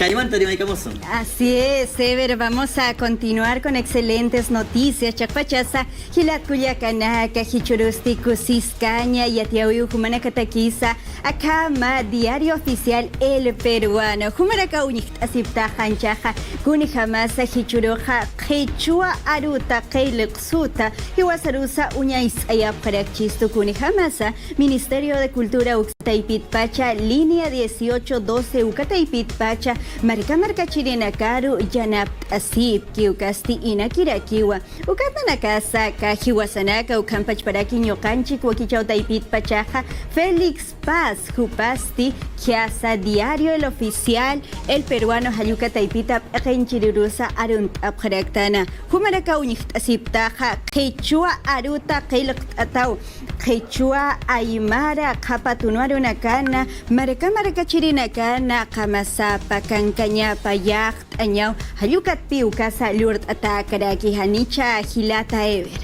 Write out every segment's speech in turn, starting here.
Kaymanta rimaykamusun. Así es, Ever, vamos a continuar con excelentes noticias. Chaqpachasa, Hilatkullakanaka, Hichurusti, Kusiscaña, Yatiawiu, Jumanakatakisa, Akama, Diario Oficial El Peruano. Jumaraka uñiqt'asipta hanchaja, Kunijamasa, Hichuruja, Qhichwa Aruta, Qillqsuta, Hiwasarusa, Uñays'ayapqarakchistu, Kunijamasa, Ministerio de Cultura Uktaypit Pacha, línea 1812 Ukataypit Pacha, Marka Marka Chirinakaru, Yanap Asip, Kiukasti Inakirakiwa, Ukatanakasa, Kajiwasanaka, Ukampachparaki Ñuqanchik, Wakichawtaypit Pachaja, Félix Paz, Jupasti, Kiasa, Diario El Oficial, El Peruano, Hayuka Taypita, P'qinchirurusa, Arunt'apqaraktana, Humaraka Uñiqt'asiptaja, Qhichwa Aruta, Qillqt'ataw, Qhichwa Aymara, Qhapatunuarunakana, Marka Marka Chirinakana, Qamasapa, Kankañapa, Yaqt'añaw, Hallukatpi Ukasa, Llurt'atakaraki, Hanicha, Hilata, Ever.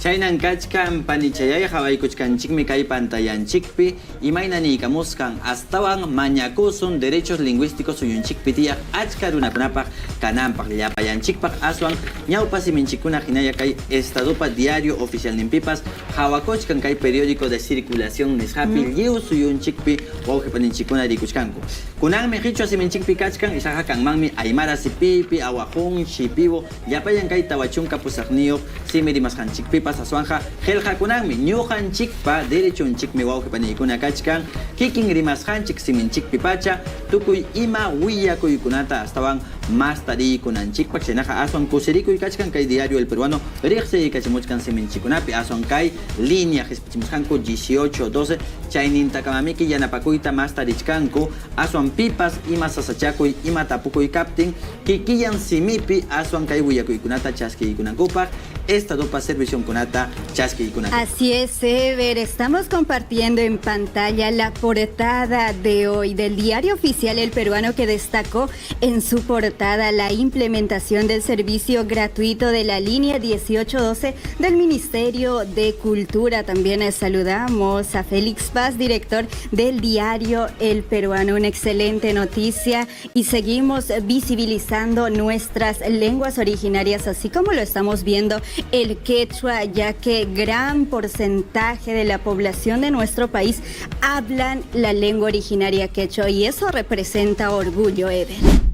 Chaynan kachkan panichayay qhawaykuchkanchikmi kay pantallanchikpi imayna niykamusqan astawan mañakusun derechos lingüísticos suyunchikpi tiyaq achka runakunapaq kananpaq llapallanchikpaq aswan ñawpa siminchikkuna hinalla kay estadopa diario oficialninpipas qhawakuchkan kay periódico de circulación nisqapi lliw suyunchikpi wawqi paninchikkuna rikuchkanku. Kunanmi qichwa siminchikpi kachkan ichaqa kanmanmi aymara sipipi, awajún, shipibo, llapallan kay 48 simi rimasqanchikpipas aswanqa qillqakunanmi ñuqanchikpa derechonchikmi wawqi paniykuna kachkan kikin rimasqanchik siminchikpi pacha tukuy ima willakuykunata astawan mastariykunanchikpaq chaynaqa aswan kusirikuy kachkan kay Diario El Peruano riqsiykachimuchkan siminchikkunapi aswan kay línea qispichimusqanku 1812 chaynintakamamiki yanapakuyta mastarichkanku aswan pipas ima sasachakuy ima tapukuy kaptin kikillan simipi aswan kay willakuykunata chaskiykunankupaq estadopa servicionkunata chaskiykunankupaq. Así es, Ever, estamos compartiendo en pantalla la portada de hoy del diario oficial El Peruano, que destacó en su portada la implementación del servicio gratuito de la línea 1812 del Ministerio de Cultura. También saludamos a Félix Paz, director del diario El Peruano. Una excelente noticia y seguimos visibilizando nuestras lenguas originarias, así como lo estamos viendo el quechua, ya que gran porcentaje de la población de nuestro país hablan la lengua originaria quechua y eso representa orgullo, Ever.